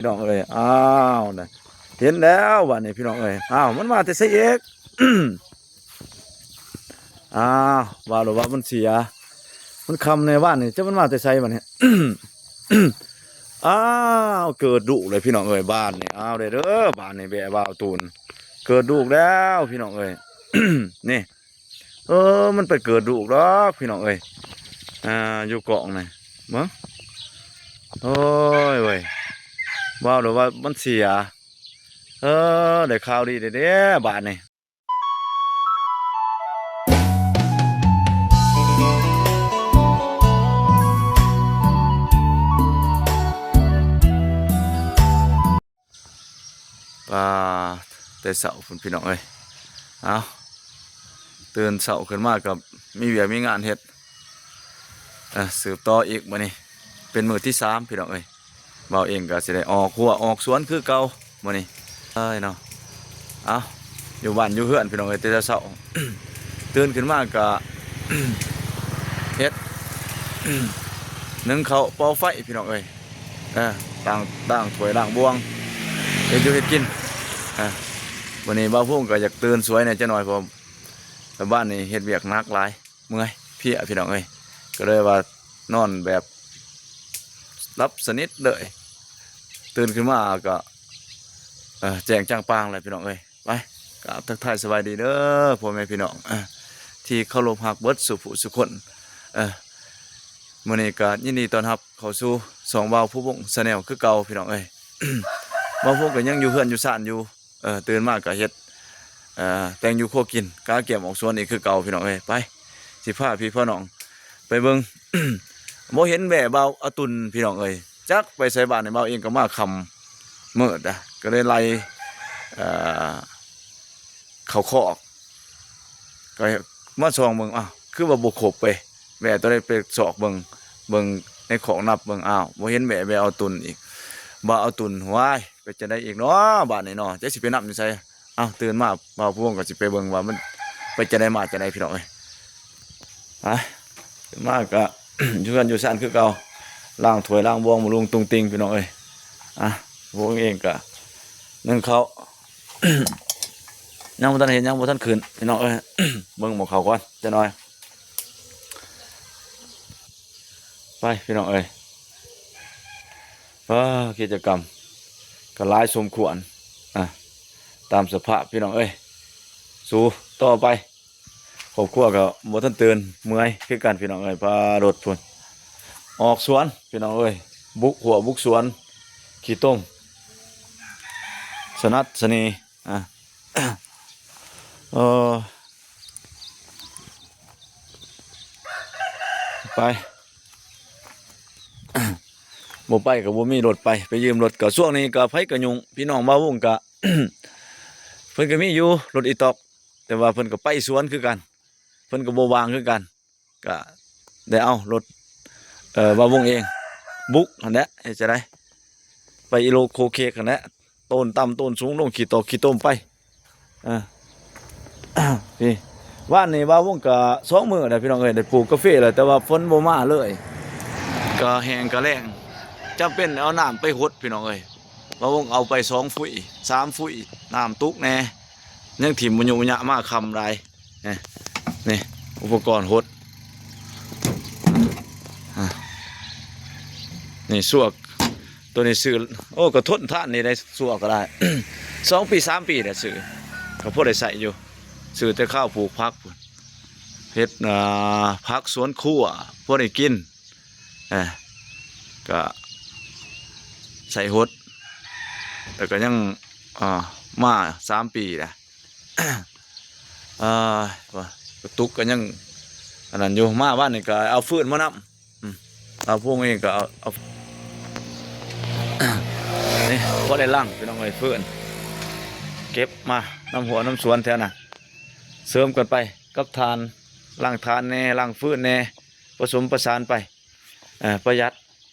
ພີ່ນ້ອງເອີຍ. ອ້າວ ນະ ເຫັນແລ້ວບາດນີ້ພີ່ນ້ອງເອີຍ. ອ້າວ ມັນມາແຕ່ໃສອີກ? ອ້າວ ວ່າແລ້ວວ່າມັນເສຍ ມັນຄ່ຳແດ່ວານນີ້ ຈັກມັນມາແຕ່ໃສບາດນີ້. ອ້າວ ເກີດລູກເລີຍພີ່ນ້ອງເອີຍ ບາດນີ້. ອ້າວ ເດີ ບາດນີ້ແບະບ່າວຕູນ ເກີດລູກແລ້ວພີ່ນ້ອງເອີຍ ນີ້. ເອີ ມັນໄປເກີດລູກດອກພີ່ນ້ອງເອີຍ. ອ່າ ຢູ່ກ້ອງນີ້ເບິ່ງ. ໂອ້ຍເວີຍ ເວົ້າແລ້ວວ່າມັນເສຍ. ເອີ ໄດ້ຂ່າວດີແທ້ໆບາດນີ້. ປາ ແຕ່ເຊົ້າພຸ້ນພີ່ນ້ອງເອີຍ. ເອົ້າ ຕື່ນເຊົ້າຂຶ້ນມາກໍມີວຽກມີງານເຮັດ ເອີ ສືບຕໍ່ອີກ. ມື້ນີ້ເປັນມື້ທີສາມພີ່ນ້ອງເອີຍ. ບ່າວເອງກໍຊິໄດ້ອອກຮົ້ວອອກສວນຄືເກົ່າມື້ນີ້ເອີຍເນາະ. ເອົ້າ ຢູ່ບ້ານຢູ່ເຮືອນພີ່ນ້ອງເອີຍ ແຕ່ເຊົ້າ ຕື່ນຂຶ້ນມາກໍເຮັດ ໜຶ້ງເຂົ້າ ເປົ່າໄຟພີ່ນ້ອງເອີຍ. ເອີ ລ້າງ ລ້າງຖ້ວຍລ້າງບ່ວງ ເຮັດຢູ່ເຮັດກິນ. ເອີ ມື້ນີ້ບ່າວພົງກໍຢາກຕື່ນສວຍແດ່ຈັກໜ່ອຍ ເພາະວ່າບ້ານນີ້ເຮັດວຽກໜັກຫຼາຍ ເມື່ອຍເພຍພີ່ນ້ອງເອີຍ. ກໍເລີຍວ່ານອນແບບຫຼັບສະໜິດເລີຍ ຕື່ນຂຶ້ນມາກໍ ເອີ ແຈ້ງຈ່າງປ່າງແລ້ວພີ່ນ້ອງເອີຍ. ໄປ ກາບທັກທາຍສະບາຍດີເດີພໍ່ແມ່ພີ່ນ້ອງ ເອີ ທີ່ເຄົາລົບຮັກເບິດສູ່ຜູ້ສູ່ຄົນ. ເອີ ມື້ນີ້ກໍຍິນດີຕ້ອນຮັບເຂົ້າສູ່ຊ່ອງບ່າວພູວົງ Channel ຄືເກົ່າພີ່ນ້ອງເອີຍ. ບ່າວພົງກໍຍັງຢູ່ເຮືອນຢູ່ຊານຢູ່ ເອີ ຕື່ນມາກໍເຮັດ ເອີ ແຕ່ງຢູ່ຄົວກິນ ກະກຽມອອກສວນອີກຄືເກົ່າພີ່ນ້ອງເອີຍ. ໄປ ຊິພາພີ່ພານ້ອງໄປເບິ່ງ. ບໍ່ເຫັນແວ່ບ່າວອາຕຸນພີ່ນ້ອງເອີຍ ຈັກໄປໃສບາດນີ້. ບ່າວເອງກໍມາຄ່ຳມືດນະ ກໍເລີຍໄລ່ ເອີ ເຂົ້າຄອກ ກໍມາສ່ອງເບິ່ງ ອ້າວ ຄືວ່າບໍ່ຄົບເວີຍ. ແວ່ຕົວໃດໄປຊອກເບິ່ງ ເບິ່ງໃນຄອກນັບເບິ່ງ ອ້າວ ບໍ່ເຫັນແວ່ ແວ່ອາຕຸນອີກ. ບ່າວອາຕຸນ ຫວາຍ ເປັນຈັ່ງໃດອີກເນາະບາດນີ້ເນາະ ຈັກຊິໄປນຳຢູ່ໃສ. ເອົ້າ ຕື່ນມາບ່າວພວງກໍຊິໄປເບິ່ງວ່າມັນໄປຈັ່ງໃດມາຈັ່ງໃດພີ່ນ້ອງເອີຍ. ໄປ ຕື່ນມາກໍ ຢູ່ເຮືອນຢູ່ຊານຄືເກົ່າ ລ້າງຖ້ວຍລ້າງບ່ວງ ບຳລຸງຕຸງຕິງພີ່ນ້ອງເອີຍ. ອ່ະ ພວກເອງກໍ ໜຶ້ງເຂົ້າ ຍັງບໍ່ທັນເຮັດ ຍັງບໍ່ທັນຂຶ້ນພີ່ນ້ອງເອີຍ. ເບິ່ງໝໍ້ເຂົ້າກ່ອນຈັກໜ່ອຍ ໄປພີ່ນ້ອງເອີຍ. ເອີ ກິດຈະກຳກໍຫຼາຍສົມຄວນ ອ່າ ຕາມສະພາບພີ່ນ້ອງເອີຍ. ສູ້ຕໍ່ໄປ ຄອບຄົວກໍບໍ່ທັນຕື່ນ ເມື່ອຍຄືກັນພີ່ນ້ອງເອີຍ. ພາລົດພຸ້ນ ອອກສວນພີ່ນ້ອງເອີຍ ບຸກຮົ້ວບຸກສວນ ຂີ້ຕົມ ສະໜັດສະເໜ່ ອ່າ ເອີ ໄປ ບໍ່ໄປກໍບໍ່ມີລົດໄປ ໄປຢືມລົດ. ກໍຊ່ວງນີ້ກໍໃຜກໍຫຍຸ້ງ ພີ່ນ້ອງບ່າວວົງກໍ ເພິ່ນກໍມີຢູ່ລົດອີຕອກ ແຕ່ວ່າເພິ່ນກໍໄປສວນຄືກັນ ເພິ່ນກໍບໍ່ວ່າງຄືກັນ. ກະໄດ້ເອົາລົດ ເອີ ບ່າວວົງເອງ ບຸກຫັ້ນແຫຼະ ເຮັດຈັ່ງໃດ ໄປອີໂລໂຄເຄກຫັ້ນແຫຼະ ໂຕນຕ່ຳໂຕນສູງ ລົງຂີ້ຕົມຂີ້ຕົມໄປ. ເອີ ນີ້ ວານນີ້ບ່າວວົງກະສອງມື້ແລ້ວພີ່ນ້ອງເອີຍ ໄດ້ປູກກາເຟແລ້ວ ແຕ່ວ່າຝົນບໍ່ມາເລີຍ ກະແຫ້ງກະແລ້ງ ຈຳເປັນເອົານ້ຳໄປຫົດພີ່ນ້ອງເອີຍ. ບ່າວວົງເອົາໄປສອງຟຸ້ຍ ສາມຟຸ້ຍ ນ້ຳຕົກແດ່ ຍັງຖິ້ມຍູຍະມາຄ່ຳຫຼາຍ. ນີ້ ນີ້ ອຸປະກອນຫົດ ອ່າ ນີ້ສວກ ໂຕນີ້ຊື້ ໂອ້ ກໍທົນທານນີ້ໄດ້ ສວກກໍໄດ້ ສອງປີ ສາມປີແລ້ວຊື້ ກໍພໍໄດ້ໃຊ້ຢູ່ ຊື້ແຕ່ຄາວປູກຜັກພຸ້ນ ເຮັດ ອ່າ ຜັກສວນຄົວ ພໍໄດ້ກິນ. ເອີ ກະໃສ່ຫົດ ແຕ່ກະຍັງ ອ່າ ມາສາມປີແລ້ວ ເອີ ວ່າກະຕຸກກະຍັງອັນນັ້ນຢູ່. ມາວານນີ້ກະເອົາຟືນມານຳ ອືມ ເອົາພວກນີ້ກະເອົາ ເອົາ ນີ້ພໍໄດ້ຫຼັງ ພີ່ນ້ອງເອີຍ ຟືນ ເກັບມານຳຮົ້ວນຳສວນແຖວນັ້ນ ເສີມກັນໄປກັບຖ່ານ ຫຼັງຖ່ານແດ່ ຫຼັງຟືນແດ່ ປະສົມປະສານໄປ. ເອີ ປະຢັດ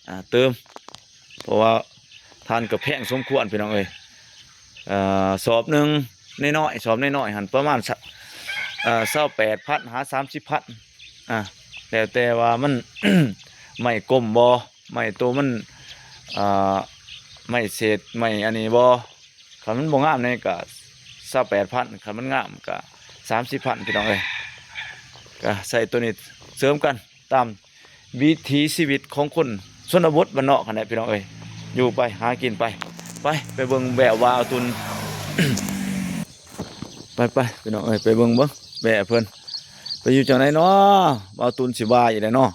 ອ່າ ຕື່ມ ເພາະວ່າຖ່ານກໍແພງສົມຄວນພີ່ນ້ອງເອີຍ. ເອີ ສອບໜຶ່ງນ້ອຍໆ ສອບນ້ອຍໆຫັ້ນປະມານ ຊະ ເອີ ຊາວແປດພັນຫາສາມສິບພັນ ອ່າ ແລ້ວແຕ່ວ່າມັນ ໄມ້ກົມບໍ່ ໄມ້ໂຕມັນ ອ່າ ໄມ້ເສດໄມ້ອັນນີ້ບໍ່ ຄັນມັນບໍ່ງາມນີ້ກໍຊາວແປດພັນ ຄັນມັນງາມກໍສາມສິບພັນ ພີ່ນ້ອງເອີຍ. ກໍໃຊ້ໂຕນີ້ເສີມກັນຕາມວິຖີຊີວິດຂອງຄົນຊົນນະບົດບ້ານນອກຫັ້ນແຫຼະ ພີ່ນ້ອງເອີຍ. ຢູ່ໄປຫາກິນໄປ ໄປ ໄປເບິ່ງແບ້ວບ່າວຕຸນ ໄປໆ ພີ່ນ້ອງເອີຍ ໄປເບິ່ງເບິ່ງແບ້ເພິ່ນ ໄປຢູ່ຈັ່ງໃດເນາະ ບ່າວຕຸນຊິວ່າອີກແລ້ວເນາະ.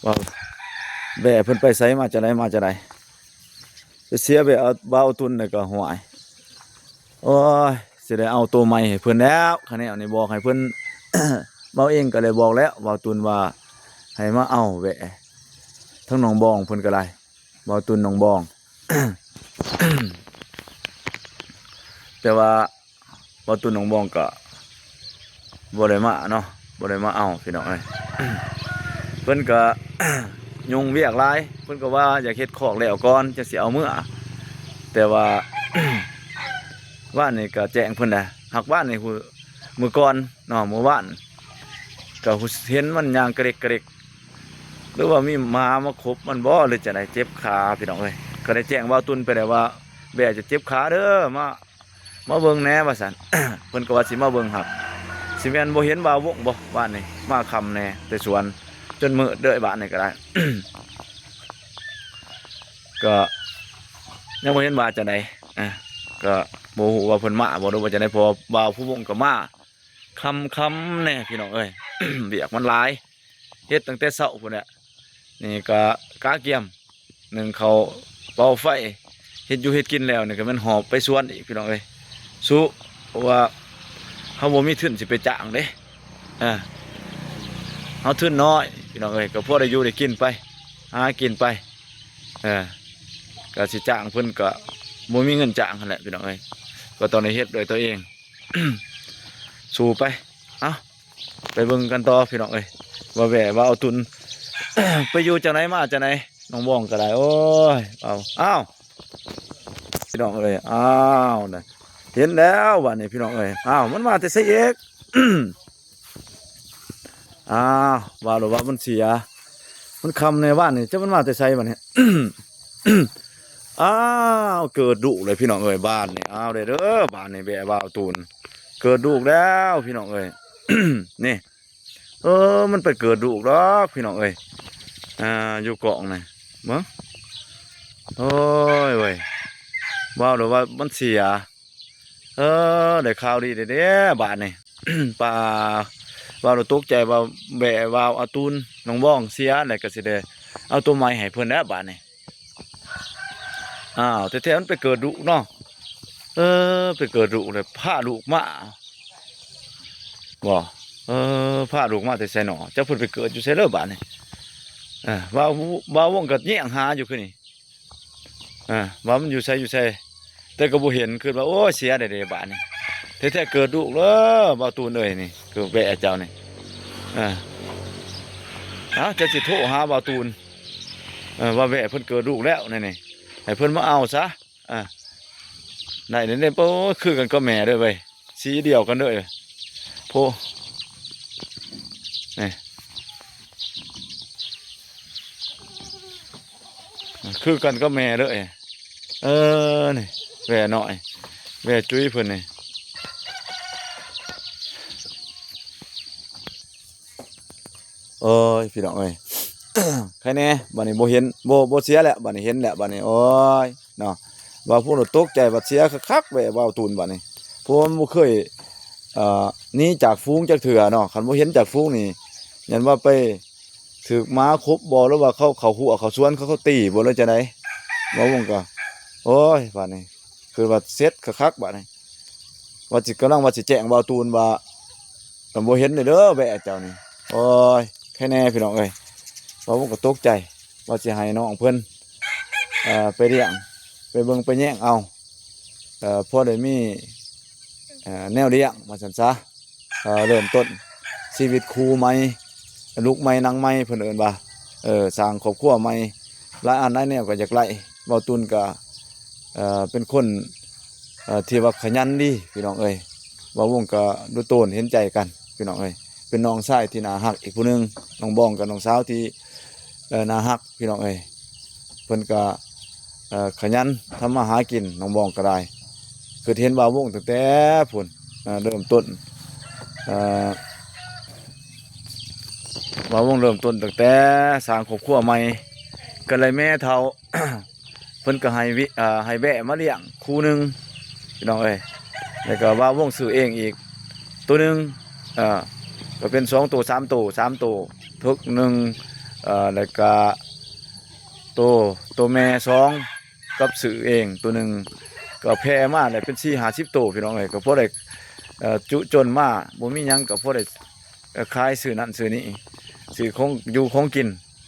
ວ່າແບ້ເພິ່ນໄປໃສ ມາຈາກໃດ ມາຈາກໃດ ໄປເສຍແບ້ບ່າວຕຸນແລ້ວກໍ ຫ້ວຍ ໂອ້ຍ ຊິໄດ້ເອົາໂຕໃໝ່ໃຫ້ເພິ່ນແລ້ວ. ຄັນແນວນີ້ບອກໃຫ້ເພິ່ນ ເວົ້າເອງກໍໄດ້ບອກແລ້ວ ບ່າວຕຸນວ່າໃຫ້ມາເອົາແບ້ ທັງໜອງບອງເພິ່ນກໍໄດ້ ບ່າວຕຸນໜອງບອງ ແຕ່ວ່າ ບ່າວຕຸນໜອງບອງກໍບໍ່ໄດ້ມາເນາະ ບໍ່ໄດ້ມາເອົາ ພີ່ນ້ອງເອີຍ. ເພິ່ນກໍ ຫຍຸ້ງວຽກຫຼາຍ ເພິ່ນກໍວ່າຢາກເຮັດຄອກແລ້ວກ່ອນ ຈັ່ງຊິເອົາເມືອ. ແຕ່ວ່າ ວານນີ້ກໍແຈ້ງເພິ່ນນະ ຫາກວານນີ້ ມື້ ມື້ກ່ອນເນາະ ມື້ວານກໍເຫັນມັນຍ່າງກະເລັກກະເລັກ ຫຼືວ່າມີໝາມາຄົບມັນບໍ່ ຫຼືຈັ່ງໃດ ເຈັບຂາ ພີ່ນ້ອງເອີຍ. ກໍໄດ້ແຈ້ງບ່າວຕຸນໄປແລ້ວວ່າ ແບ້ຈະເຈັບຂາເດີ ມາ ມາເບິ່ງແດ່ວ່າຊັ້ນ ເພິ່ນກໍວ່າຊິມາເບິ່ງ ຫາກຊິແມ່ນບໍ່ເຫັນບ່າວວົງບໍ່ ບາດນີ້ມາຄ່ຳແດ່ແຕ່ສວນ ຈົນມືດເດີ ບາດນີ້ກໍໄດ້ ກໍຍັງບໍ່ເຫັນວ່າຈັ່ງໃດ ອ່າ ກໍບໍ່ຮູ້ວ່າເພິ່ນມາບໍ່ ຫຼືວ່າຈັ່ງໃດ ເພາະວ່າບ່າວຜູ້ວົງກໍມາຄ່ຳໆແດ່ ພີ່ນ້ອງເອີຍ ວຽກມັນຫຼາຍ. ເຮັດຕັ້ງແຕ່ເຊົ້າພຸ້ນແຫຼະ ນີ້ກະກະກຽມ ໜຶ້ງເຂົ້າ ເປົ່າໄຟ ເຮັດຢູ່ເຮັດກິນແລ້ວນີ້ກະແມ່ນຫອບໄປສວນອີກ ພີ່ນ້ອງເອີຍ ສຸ ເພາະວ່າເຮົາບໍ່ມີທຶນຊິໄປຈ້າງເດ້ ເອີ ເຮົາທຶນນ້ອຍ ພີ່ນ້ອງເອີຍ ກະພໍໄດ້ຢູ່ໄດ້ກິນໄປ ຫາກິນໄປ ເອີ ກະຊິຈ້າງເພິ່ນກະບໍ່ມີເງິນຈ້າງຫັ້ນແຫຼະ ພີ່ນ້ອງເອີຍ ກໍຕ້ອງໄດ້ເຮັດດ້ວຍຕົວເອງ ສູ້ໄປ ເອົ້າ ໄປເບິ່ງກັນຕໍ່ ພີ່ນ້ອງເອີຍ ວ່າແບ້ບ່າວຕຸນ ໄປຢູ່ຈັ່ງໃດມາຈັ່ງໃດ ນ້ອງບອງກໍໄດ້ ໂອ້ຍ ເອົາ ອ້າວ ພີ່ນ້ອງເອີຍ ອ້າວ ນະ ເຫັນແລ້ວບາດນີ້ ພີ່ນ້ອງເອີຍ ອ້າວ ມັນມາແຕ່ໃສອີກ ອ້າວ ວ່າແລ້ວວ່າມັນເສຍ ມັນຄ່ຳແດ່ ວານນີ້ ຈັກມັນມາແຕ່ໃສບາດນີ້ ອ້າວ ເກີດລູກເລີຍ ພີ່ນ້ອງເອີຍ ບາດນີ້ ອ້າວ ເດີ ບາດນີ້ ແບ້ບ່າວຕູນ ເກີດລູກແລ້ວ ພີ່ນ້ອງເອີຍ ນີ້ ເອີ ມັນໄປເກີດລູກດອກ ພີ່ນ້ອງເອີຍ ອ່າ ຢູ່ກ້ອງນີ້ ເບິ່ງ ໂອ້ຍເວີຍ ເວົ້າແລ້ວວ່າມັນເສຍ ເອີ ໄດ້ຂ່າວດີແທ້ໆ ບາດນີ້ ປາ ເວົ້າແລ້ວຕົກໃຈວ່າ ແບ້ບ່າວອາຕູນ ນ້ອງບອງເສຍ ແລ້ວກໍຊິໄດ້ເອົາຕົວໃໝ່ໃຫ້ເພິ່ນແລ້ວບາດນີ້ ອ້າວ ແທ້ໆ ມັນໄປເກີດລູກເນາະ ເອີ ໄປເກີດລູກແລ້ວ ພາລູກມາ ບໍ່ ເອີ ພາລູກມາແຕ່ໃສເນາະ ຈັກເພິ່ນໄປເກີດຢູ່ໃສເລີບາດນີ້ ເອີ ບ່າວ ບ່າວວົງກໍແຍງຫາຢູ່ຄືນີ້ ເອີ ວ່າມັນຢູ່ໃສ ຢູ່ໃສ ແຕ່ກໍບໍ່ເຫັນ ຄິດວ່າ ໂອ້ຍ ເສຍແລ້ວເດ ບາດນີ້ ແທ້ໆ ເກີດລູກເດີ ບ່າວຕູນເອີຍ ນີ້ ຄືແບ້ເຈົ້ານີ້ ເອີ ເອົ້າ ຈະຊິໂທຫາບ່າວຕູນ ເອີ ວ່າແບ້ເພິ່ນເກີດລູກແລ້ວ ນີ້ ນີ້ ໃຫ້ເພິ່ນມາເອົາຊະ ອ່າ ໄດ້ເດ້ ໂອ້ ຄືກັນກັບແມ່ເດີເວີຍ ສີດຽວກັນເດີ ໂພ ນີ້ ຄືກັນກັບແມ່ເດີ ເອີ ນີ້ ແວ່ນ້ອຍ ແວ່ຈຸ້ຍເພິ່ນນີ້ ໂອ້ຍ ພີ່ນ້ອງເອີຍ ໃຄແດ່ ບາດນີ້ບໍ່ເຫັນ ບໍ່ ບໍ່ເສຍແລ້ວ ບາດນີ້ເຫັນແລ້ວ ບາດນີ້ ໂອ້ຍ ເນາະ ບ່າວພູນຕົກໃຈ ບາດເສຍຄັກໆ ແວ່ບ່າວຕູນ ບາດນີ້ ເພາະວ່າມັນບໍ່ເຄີຍ ເອີ ໜີຈາກຝູງຈັກເທື່ອເນາະ ຄັນບໍ່ເຫັນຈາກຝູງນີ້ ຢ້ານວ່າໄປຖືກໝາຄົບບໍ່ ຫຼືວ່າເຂົາເຂົ້າຮົ້ວເຂົ້າສວນ ເຂົາ ເຂົາຕີບໍ່ ຫຼືຈັ່ງໃດ ບ່າວວົງກໍ ໂອ້ຍ ບາດນີ້ ຄືວ່າເສັດຄັກໆ ບາດນີ້ ວ່າຊິ ກຳລັງວ່າຊິແຈ້ງບ່າວຕູນວ່າ ບໍ່ເຫັນເດີ ແບ້ເຈົ້ານີ້ ໂອ້ຍ ໃຄແດ່ ພີ່ນ້ອງເອີຍ ບ່າວວົງກໍຕົກໃຈ ວ່າຊິໃຫ້ນ້ອງເພິ່ນ ເອີ ໄປລ້ຽງ ໄປເບິ່ງໄປແຍງເອົາ ເອີ ພໍໄດ້ມີ ເອີ ແນວລ້ຽງວ່າຊັ້ນຊະ ເອີ ເລີ່ມຕົ້ນຊີວິດຄູ່ໃໝ່ ລູກໃໝ່ນາງໃໝ່ ເພິ່ນເອີ້ນວ່າ ເອີ ສ້າງຄອບຄົວໃໝ່ ຫຼາຍອັນຫຼາຍແນວກໍຢາກໄດ້ ບ່າວຕຸນກໍ ເອີ ເປັນຄົນ ເອີ ທີ່ວ່າຂະຫຍັນດີ ພີ່ນ້ອງເອີຍ ບ່າວວົງກໍດູໂຕນເຫັນໃຈກັນ ພີ່ນ້ອງເອີຍ ເປັນນ້ອງຊາຍທີ່ໜ້າຮັກອີກຜູ້ໜຶ່ງ ນ້ອງບອງກໍນ້ອງສາວທີ່ ເອີ ໜ້າຮັກ ພີ່ນ້ອງເອີຍ ເພິ່ນກໍ ເອີ ຂະຫຍັນທຳມາຫາກິນ ນ້ອງບອງກໍໄດ້ ຄິດເຫັນບ່າວວົງຕັ້ງແຕ່ພຸ້ນ ເອີ ເລີ່ມຕົ້ນ ເອີ ບ່າວວົງເລີ່ມຕົ້ນຕັ້ງແຕ່ສ້າງຄອບຄົວໃໝ່ ກໍໄດ້ແມ່ເຖົ້າ ເພິ່ນກໍໃຫ້ວິ ເອີ ໃຫ້ແບ້ມາລ້ຽງຄູ່ໜຶ່ງ ພີ່ນ້ອງເອີຍ ແລ້ວກໍບ່າວວົງຊື້ເອງອີກໂຕໜຶ່ງ ເອີ ກໍເປັນສອງໂຕ ສາມໂຕ ສາມໂຕ ເຖິກໜຶ່ງ ເອີ ແລ້ວກໍ ໂຕ ໂຕແມ່ສອງ ກັບຊື້ເອງໂຕໜຶ່ງ ກໍແຜ່ມາໄດ້ເປັນສີ່ຫ້າສິບໂຕ ພີ່ນ້ອງເອີຍ ກໍພໍໄດ້ ເອີ ຈຸຈົນມາ ບໍ່ມີຫຍັງກໍພໍໄດ້ ເອີ ຂາຍຊື້ນັ້ນຊື້ນີ້ ຊື້ຂອງຢູ່ຂອງກິນ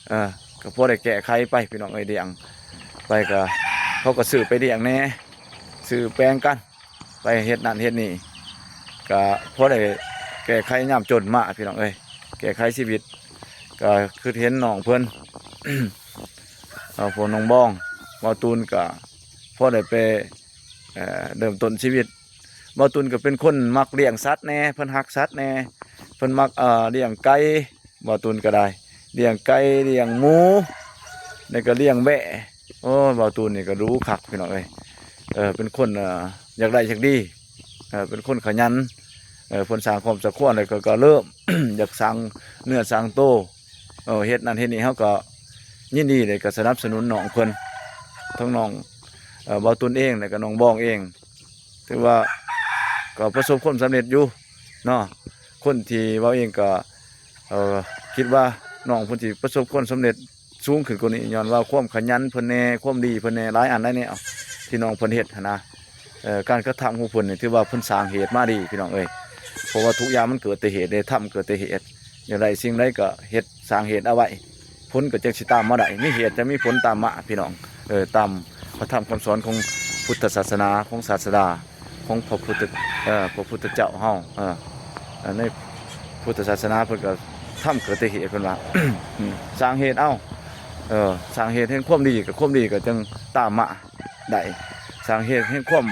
ເອີ ກໍພໍໄດ້ແກ້ໄຂໄປ ພີ່ນ້ອງເອີຍ ລ້ຽງໄປກໍ ເຂົາກໍຊື້ໄປລ້ຽງແດ່ ຊື້ແບ່ງກັນ ໄປເຮັດນັ້ນເຮັດນີ້ ກະພໍໄດ້ແກ້ໄຂຍາມຈົນມາ ພີ່ນ້ອງເອີຍ ແກ້ໄຂຊີວິດ ກະຄິດເຫັນນ້ອງເພິ່ນ ເອົາ ພວກນ້ອງບອງ ບ່າວຕູນກະພໍໄດ້ໄປ ເອີ ເລີ່ມຕົ້ນຊີວິດ ບ່າວຕູນກະເປັນຄົນມັກລ້ຽງສັດແດ່ ເພິ່ນຮັກສັດແດ່ ເພິ່ນມັກ ເອີ ລ້ຽງໄກ່ ບ່າວຕູນກໍໄດ້ ລ້ຽງໄກ່ ລ້ຽງໝູ ແລ້ວກໍລ້ຽງແບ້ ໂອ້ຍ ບ່າວຕູນນີ້ກໍດຸຄັກ ພີ່ນ້ອງເອີຍ ເອີ ເປັນຄົນ ເອີ ຢາກໄດ້ຢາກດີ ເອີ ເປັນຄົນຂະຫຍັນ ເອີ ເພິ່ນສ້າງຄອບສ້າງຄົວ ແລ້ວກໍ ກໍເລີ່ມ ຢາກສ້າງເນື້ອສ້າງໂຕ ເອີ ເຮັດນັ້ນເຮັດນີ້ ເຮົາກໍຍິນດີ ແລ້ວກໍສະໜັບສະໜູນນ້ອງເພິ່ນ ທັງນ້ອງ ເອີ ບ່າວຕູນເອງ ແລ້ວກໍນ້ອງບອງເອງ ຖືວ່າກໍປະສົບຄວາມສຳເລັດຢູ່ເນາະ ຄົນທີ່ເວົ້າເອງກໍ ເອີ ຄິດວ່ານ້ອງເພິ່ນຊິປະສົບຄວາມສຳເລັດສູງຂຶ້ນກວ່ານີ້ ຍ້ອນວ່າຄວາມຂະຫຍັນເພິ່ນແດ່ ຄວາມດີເພິ່ນແດ່ ຫຼາຍອັນຫຼາຍແນວທີ່ນ້ອງເພິ່ນເຮັດຫັ້ນນະ ເອີ ການກະທຳຂອງເພິ່ນນີ້ຖືວ່າເພິ່ນສ້າງເຫດມາດີ ພີ່ນ້ອງເອີຍ ເພາະວ່າທຸກຢ່າງມັນເກີດແຕ່ເຫດເດ້ ທຳເກີດແຕ່ເຫດ ຢ່າງໃດສິ່ງໃດກໍເຮັດສ້າງເຫດເອົາໄວ້ ຜົນກໍຈັ່ງຊິຕາມມາໄດ້ ມີເຫດຈະມີຜົນຕາມມາ ພີ່ນ້ອງ ເອີ ຕາມພະທຳຄຳສອນຂອງພຸດທະສາສະໜາ ຂອງສາດສະດາ ຂອງພະພຸດທະ ເອີ ພະພຸດທະເຈົ້າເຮົາ ເອີ ໃນພຸດທະສາສະໜາເພິ່ນກໍທຳເກີດແຕ່ເຫດ ເພິ່ນວ່າ ສ້າງເຫດເອົາ ເອີ ສ້າງເຫດແຫ່ງຄວາມດີ ກໍຄວາມດີກໍຈຶ່ງຕາມມາໄດ້ ສ້າງເຫດແຫ່ງຄວາມ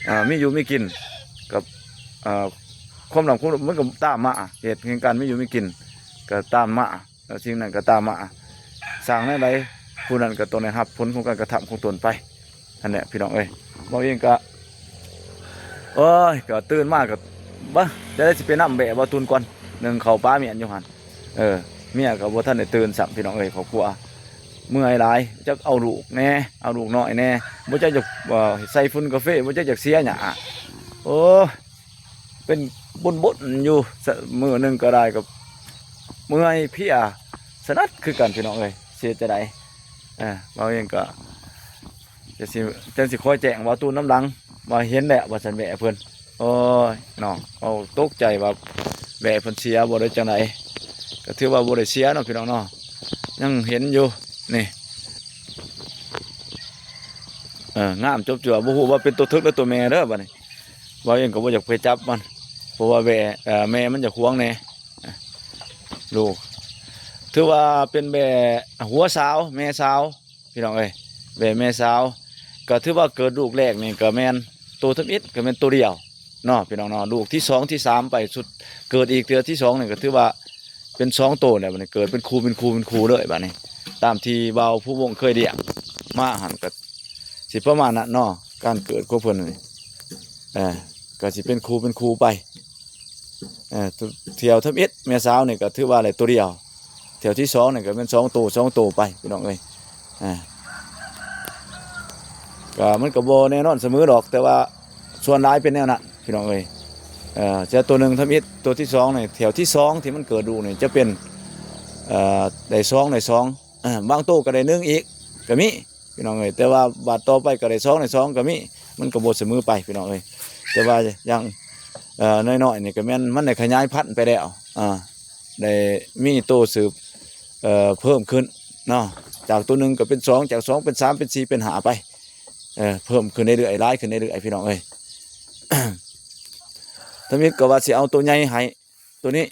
ເອີ ມີຢູ່ມີກິນ ກໍ ເອີ ຄວາມລ່ຳຄວາມ ມັນກໍຕາມມາ ເຫດແຫ່ງການມີຢູ່ມີກິນກໍຕາມມາ ແລ້ວສິ່ງນັ້ນກໍຕາມມາ ສ້າງແນວໃດ ຜູ້ນັ້ນກໍຕ້ອງໄດ້ຮັບຜົນຂອງການກະທຳຂອງຕົນໄປ ຫັ້ນແຫຼະ ພີ່ນ້ອງເອີຍ ເວົ້າເອງກໍ ໂອ້ຍ ກໍຕື່ນມາກໍ ບະ ຈະໄດ້ຊິໄປນຳແບ້ບ່າວຕູນກ່ອນ ໜຶ່ງເຂົ້າປາມ້ຽນຢູ່ຫັ້ນ ເອີ ເມຍກໍບໍ່ທັນໄດ້ຕື່ນຊ້ຳ ພີ່ນ້ອງເອີຍ ຄອບຄົວເມື່ອຍຫຼາຍ ຈັກເອົາລູກແດ່ ເອົາລູກນ້ອຍແດ່ ບໍ່ຈັກຈະ ເອີ ໃສ່ຝຸ່ນກາເຟ ບໍ່ຈັກຈະເສຍຫຍ້າ ໂອ້ຍ ເປັນບົນໆຢູ່ ສະ ມື້ໜຶ່ງກໍໄດ້ກໍເມື່ອຍເພຍສະໜັດຄືກັນ ພີ່ນ້ອງເອີຍ ຊິເຮັດຈັ່ງໃດ ເອີ ເຮົາເອງກໍຈັ່ງຊິ ຈັ່ງຊິຄອຍແຈ້ງບ່າວຕູນນຳຫຼັງ ວ່າເຫັນແລ້ວວ່າຊັ້ນ ແບ້ເພິ່ນ ໂອ້ຍ ເນາະ ເຮົາຕົກໃຈວ່າແບ້ເພິ່ນເສຍບໍ່ ຫຼືຈັ່ງໃດ ກໍຖືວ່າບໍ່ໄດ້ເສຍເນາະ ພີ່ນ້ອງເນາະ ຍັງເຫັນຢູ່ ນີ້ ເອີ ງາມຈົບຈົວ ບໍ່ຮູ້ວ່າເປັນໂຕເຖິກ ຫຼື ໂຕແມ່ເດີ ບາດນີ້ ເວົ້າເອງກໍບໍ່ຢາກໄປຈັບມັນ ເພາະວ່າແບ້ ເອີ ແມ່ມັນຢາກຫວງແດ່ ລູກ ຖືວ່າເປັນແບ້ຫົວສາວ ແມ່ສາວ ພີ່ນ້ອງເອີຍ ແບ້ແມ່ສາວ ກໍຖືວ່າເກີດລູກແລກນີ້ກໍແມ່ນໂຕທຳອິດ ກໍແມ່ນໂຕດຽວເນາະ ພີ່ນ້ອງເນາະ ລູກທີສອງທີສາມໄປ ຊຸດເກີດອີກເທື່ອທີສອງນີ້ ກໍຖືວ່າເປັນສອງໂຕແລ້ວ ບາດນີ້ເກີດເປັນຄູ່ເປັນຄູ່ເປັນຄູ່ເລີຍ ບາດນີ້ ຕາມທີ່ບ່າວພູວົງເຄີຍລ້ຽງມາຫັ້ນ ກໍ ຊິປະມານນັ້ນເນາະ ການເກີດຂອງເພິ່ນນີ້ ເອີ ກໍຊິເປັນຄູ່ເປັນຄູ່ໄປ ເອີ ຖ້ຽວທຳອິດແມ່ສາວນີ້ກໍຖືວ່າໄດ້ໂຕດຽວ ຖ້ຽວທີສອງນີ້ກໍແມ່ນສອງໂຕ ສອງໂຕໄປ ພີ່ນ້ອງເອີຍ ເອີ ກໍມັນກໍບໍ່ແນ່ນອນສະເໝີດອກ ແຕ່ວ່າສ່ວນຫຼາຍເປັນແນວນັ້ນ ພີ່ນ້ອງເອີຍ ເອີ ຈະໂຕໜຶ່ງທຳອິດ ໂຕທີສອງນີ້ ຖ້ຽວທີສອງທີ່ມັນເກີດລູກນີ້ຈະເປັນ ເອີ ໄດ້ສອງ ໄດ້ສອງ ເອີ ບາງໂຕກໍໄດ້ໜຶ່ງອີກກໍມີ ພີ່ນ້ອງເອີຍ ແຕ່ວ່າບາດຕໍ່ໄປກໍໄດ້ສອງ ໄດ້ສອງກໍມີ ມັນກໍບໍ່ສະເໝີໄປ ພີ່ນ້ອງເອີຍ ແຕ່ວ່າຢ່າງ ເອີ ນ້ອຍໆນີ້ກໍແມ່ນມັນໄດ້ຂະຫຍາຍພັນໄປແລ້ວ ອ່າ ໄດ້ມີໂຕສືບ ເອີ ເພີ່ມຂຶ້ນເນາະ ຈາກໂຕໜຶ່ງກໍເປັນສອງ ຈາກສອງເປັນສາມ ເປັນສີ່ ເປັນຫ້າໄປ ເອີ ເພີ່ມຂຶ້ນເລື້ອຍໆ ຫຼາຍຂຶ້ນເລື້ອຍໆ ພີ່ນ້ອງເອີຍ ທຳອິດກໍວ່າຊິເອົາໂຕໃຫຍ່ໃຫ້ ໂຕນີ້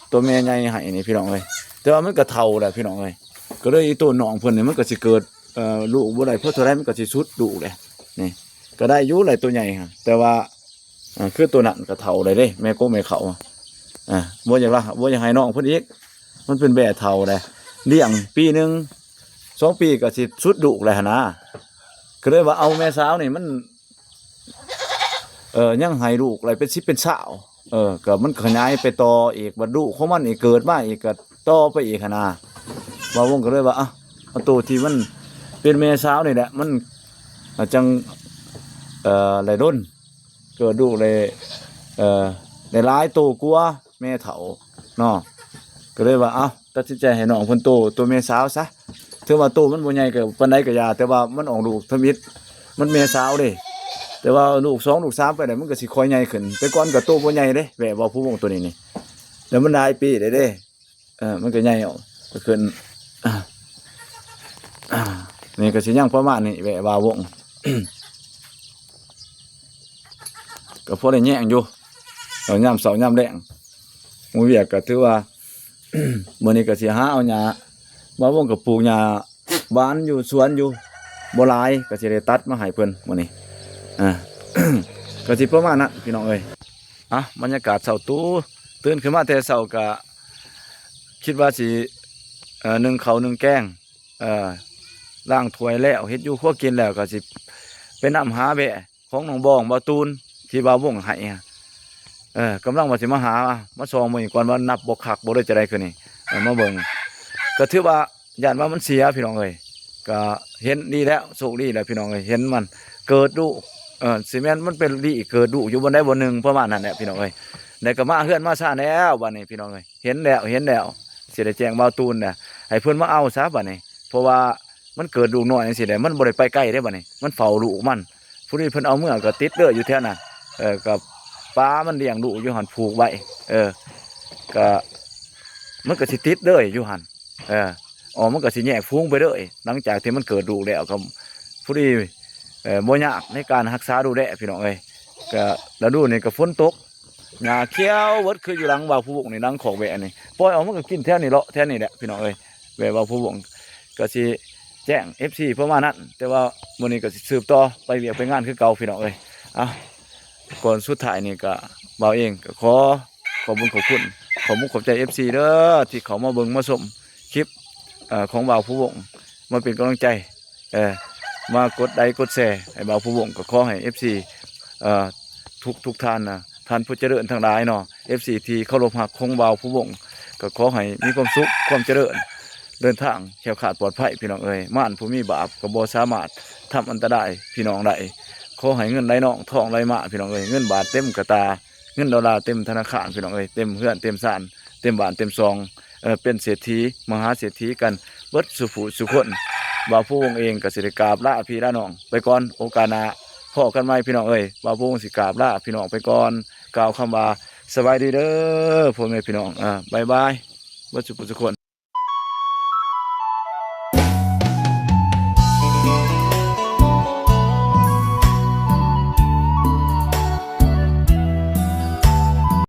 ໂຕແມ່ໃຫຍ່ໃຫ້ນີ້ ພີ່ນ້ອງເອີຍ ແຕ່ວ່າມັນກໍເຖົ້າແລ້ວ ພີ່ນ້ອງເອີຍ ກໍເລີຍອີໂຕນ້ອງເພິ່ນນີ້ ມັນກໍຊິເກີດ ເອີ ລູກບໍ່ໄດ້ ເພາະເທົ່າໃດມັນກໍຊິສຸດລູກແຫຼະ ນີ້ ກໍໄດ້ຢູ່ແຫຼະໂຕໃຫຍ່ຫັ້ນ ແຕ່ວ່າ ເອີ ຄືໂຕນັ້ນກໍເຖົ້າແລ້ວເດ້ ແມ່ກົກແມ່ເຂົ້າ ອ່າ ບໍ່ຢາກລະ ບໍ່ຢາກໃຫ້ນ້ອງເພິ່ນອີກ ມັນເປັນແບ້ເຖົ້າແລ້ວ ລ້ຽງປີໜຶ່ງ ສອງປີກໍຊິສຸດລູກແລ້ວຫັ້ນນາ ກໍເລີຍວ່າເອົາແມ່ສາວນີ້ມັນ ເອີ ຍັງໃຫ້ລູກຫຼາຍເປັນສິບເປັນຊາວ ເອີ ກໍມັນຂະຫຍາຍໄປຕໍ່ອີກ ບັດລູກຂອງມັນອີກເກີດມາອີກກໍຕໍ່ໄປອີກຫັ້ນນາ. ບ່າວວົງກໍເລີຍວ່າ ອ່ະ ເອົາໂຕທີ່ມັນເປັນແມ່ສາວນີ້ແຫຼະ ມັນ ອ່າ ຈັ່ງ ເອີ ໄດ້ດົນ ເກີດລູກໄດ້ ເອີ ໄດ້ຫຼາຍໂຕກວ່າແມ່ເຖົ້າເນາະ. ກໍເລີຍວ່າ ເອົ້າ ຕັດສິນໃຈໃຫ້ນ້ອງເພິ່ນໂຕ ໂຕແມ່ສາວຊະ ເຖິງວ່າໂຕມັນບໍ່ໃຫຍ່ກໍປານໃດກໍຢ່າ ແຕ່ວ່າມັນອອກລູກທຳອິດ ມັນແມ່ສາວເດ້ ແຕ່ວ່າລູກສອງລູກສາມໄປແລ້ວ ມັນກໍຊິຄ່ອຍໃຫຍ່ຂຶ້ນ. ແຕ່ກ່ອນກໍໂຕບໍ່ໃຫຍ່ເດ້ ແບບວ່າຜູ້ວົງໂຕນີ້ນີ້ ແລ້ວມັນຫຼາຍປີແລ້ວເດ້ ເອີ ມັນກໍໃຫຍ່ອອກ ກໍຂຶ້ນ ອ່າ ອ່າ ນີ້ກໍຊິຍັງປະມານນີ້ແຫຼະ ບ່າວວົງ ກໍພໍໄດ້ແຍງຢູ່ ເອີ ຍາມເຊົ້າຍາມແລງ ໝູ່ວຽກກໍຖືວ່າ ມື້ນີ້ກໍຊິຫາເອົາຫຍ້າ ບ່າວວົງກໍປູກຫຍ້າ ບ້ານຢູ່ສວນຢູ່ບໍ່ຫຼາຍ ກໍຊິໄດ້ຕັດມາໃຫ້ເພິ່ນມື້ນີ້ ອ່າ ກໍຊິປະມານນັ້ນພີ່ນ້ອງເອີຍ. ອ່ະ ບັນຍາກາດເຊົ້າຕູ້ ຕື່ນຂຶ້ນມາແຕ່ເຊົ້າກໍຄິດວ່າຊິ ເອີ ໜຶ້ງເຂົ້າໜຶ້ງແກງ ເອີ ລ້າງຖ້ວຍແລ້ວ ເຮັດຢູ່ຄົວກິນແລ້ວ ກໍຊິໄປນຳຫາແບ້ ຂອງນ້ອງບອງ ບ່າວຕູນ ທີ່ບ່າວວົງໃຫ້ ເອີ ກຳລັງວ່າຊິມາຫາ ມາສ່ອງເບິ່ງອີກກ່ອນວ່ານັບບໍ່ຄັກບໍ່ ຫຼືຈັ່ງໃດຄືນີ້ ເອີ ມາເບິ່ງ ກໍຖືວ່າຢ້ານວ່າມັນເສຍພີ່ນ້ອງເອີຍ. ກໍເຫັນດີແລ້ວ ໂຊກດີແລ້ວພີ່ນ້ອງເອີຍ ເຫັນມັນເກີດລູກ ເອີ ຊິແມ່ນມັນໄປລີ້ເກີດລູກຢູ່ບ່ອນໃດບ່ອນໜຶ່ງປະມານນັ້ນແຫຼະພີ່ນ້ອງເອີຍ. ແລ້ວກໍມາເຮືອນມາຊານແລ້ວບາດນີ້ພີ່ນ້ອງເອີຍ ເຫັນແລ້ວ ເຫັນແລ້ວ ຊິໄດ້ແຈ້ງບ່າວຕູນນະ ໃຫ້ເພິ່ນມາເອົາຊະບາດນີ້ ເພາະວ່າ ມັນເກີດລູກນ້ອຍຈັ່ງຊີ້ແຫຼະ ມັນບໍ່ໄດ້ໄປໄກເດ້ບາດນີ້ ມັນເຝົ້າລູກມັນ ຜູ້ນີ້ເພິ່ນເອົາເມືອກໍຕິດເລີຍຢູ່ແຖວນັ້ນ ເອີ ກໍປາມັນລ້ຽງລູກຢູ່ຫັ້ນ ຜູກໄວ້ ເອີ ກໍມັນກໍຊິຕິດເລີຍຢູ່ຫັ້ນ ເອີ ອໍ ມັນກໍຊິແຍກຝູງໄປເລີຍ ຫຼັງຈາກທີ່ມັນເກີດລູກແລ້ວ ກໍຜູ້ນີ້ ເອີ ບໍ່ຍາກໃນການຮັກສາດູແລພີ່ນ້ອງເອີຍ. ກໍລະດູນີ້ກໍຝົນຕົກ ຫຍ້າຂຽວເບິດ ຄືຢູ່ຫຼັງບ່າວຜູ້ວົງນີ້ ຫຼັງຄອກແບ້ນີ້ ປ່ອຍອອກມັນກໍກິນແຖວນີ້ ເລາະແຖວນີ້ແຫຼະພີ່ນ້ອງເອີຍ. ແບບວ່າຜູ້ວົງກໍຊິແຈ້ງເອັຟຊີປະມານນັ້ນ ແຕ່ວ່າມື້ນີ້ກໍຊິສືບຕໍ່ໄປວຽກໄປງານຄືເກົ່າພີ່ນ້ອງເອີຍ. ອ່ະ ກ່ອນສຸດທ້າຍນີ້ກໍບ່າວເອງກໍຂໍຂອບບຸນຂອບຄຸນ ຂອບມຸກຂອບໃຈເອັຟຊີເດີ ທີ່ເຂົ້າມາເບິ່ງມາຊົມຄລິບ ເອີ ຂອງບ່າວຜູ້ວົງ ມາເປັນກຳລັງໃຈ ເອີ ມາກົດໄລກົດແຊໃຫ້ບ່າວຜູ້ວົງ ກໍຂໍໃຫ້ເອັຟຊີ ເອີ ທຸກໆທ່ານນະ ທ່ານຜູ້ຈະເລີນທັງຫຼາຍເນາະ ເອັຟຊີທີ່ເຄົາລົບຮັກຂອງບ່າວຜູ້ວົງ ກໍຂໍໃຫ້ມີຄວາມສຸກຄວາມຈະເລີນ ເດີນທາງແຄ້ວຄາດປອດໄພພີ່ນ້ອງເອີຍ. ມານຜູ້ມີບາບກໍບໍ່ສາມາດທຳອັນຕະລາຍພີ່ນ້ອງໄດ້. ຂໍໃຫ້ເງິນໄຫຼນອງທອງໄຫຼມາພີ່ນ້ອງເອີຍ ເງິນບາດເຕັມກະຕາ ເງິນໂດລາເຕັມທະນາຄານພີ່ນ້ອງເອີຍ ເຕັມເຮືອນເຕັມຊານ ເຕັມບ້ານເຕັມຊ່ອງ ເອີ ເປັນເສດຖີມະຫາເສດຖີກັນເບິດສູ່ຜູ້ສູ່ຄົນ. ບ່າວຜູ້ວົງເອງກໍຊິໄດ້ກາບລາພີ່ລານ້ອງໄປກ່ອນ ໂອກາດໜ້າພໍ້ກັນໃໝ່ພີ່ນ້ອງເອີຍ. ບ່າວຜູ້ວົງຊິກາບລາພີ່ນ້ອງໄປກ່ອນ ກ່າວຄຳວ່າສະບາຍດີເດີພໍ່ແມ່ພີ່ນ້ອງ ບາຍບາຍເບິດສູ່ຜູ້ສູ່ຄົນ.